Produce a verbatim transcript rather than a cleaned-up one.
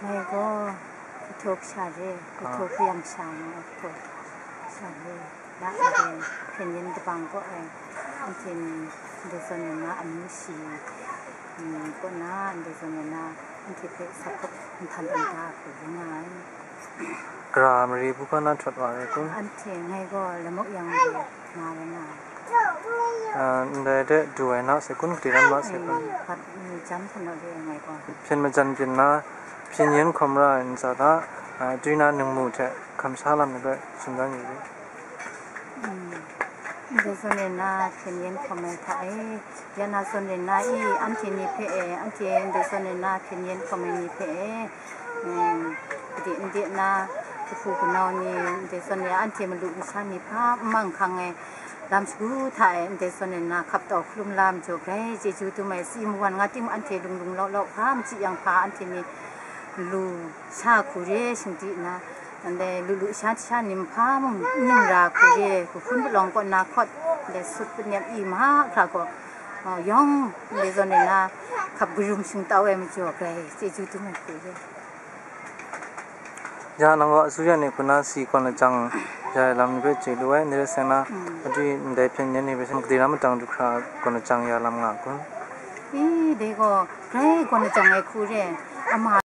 Ngai gaw, kahtawk sha re, kahtawk yang sha nga, kahtawk sha re, na ndai hpyen yin kabang kaw ai, anhte ni ndai zawn na amyu shi, mm, kaw na, ndai zawn na anhte hpe sa hkawp nhtan nta hku yu nga ai. Gara mari bu hpa na htawt wa ai kun? Anhte ngai gaw lamuk yang de nga ai na. Ah, ndai de du ai na se kun, gade ram na se kun? Hpat, mm, jam htan naw de ngai gaw. Hpyen majan byin na, hpyen yin hkawm ra ai ntsa hta, ah, dwi na ningmu hte hkam sa lam ni hpe shinggan yu rit. Mm. Ndai zawn e na hpyen yin hkawm ai hta e, ya na zawn e na i, anhte ni hpe e, anhte ndai zawn e na hpyen yin hkawm ai ni hpe e, mm, gade n de na, kahpu kanau ni, ndai zawn e anhte malu masha ni hpa n mang hkang ai lam shagu hta e, ndai zawn e na hkap tau hkalum la majaw grai chyeju dum ai, si mawan nga ting anhte lung lung lau lau hpa, machyi yang hpa anhte ni lu sha hku re shingdi na, ndai lu lu sha sha ni hpa mung n ning ra hku re, hku hpun palawng kaw na hkawt, ndai sut panep i mahkra gaw, ah, yawng ndai zawn e na hkap karum shingtau ai majaw grai chyeju dum ai hku re. Ya, nang gaw asuya ni hku na si kaw lajang ya ai lam ni hpe chye lu ai, ndai rai sa na, mm, adwi ndai hpyen yin ni hpe gade ram matang du hkra kaw lajang ya lam nga kun? I, dai gaw grai kaw lajang ai hku re, ama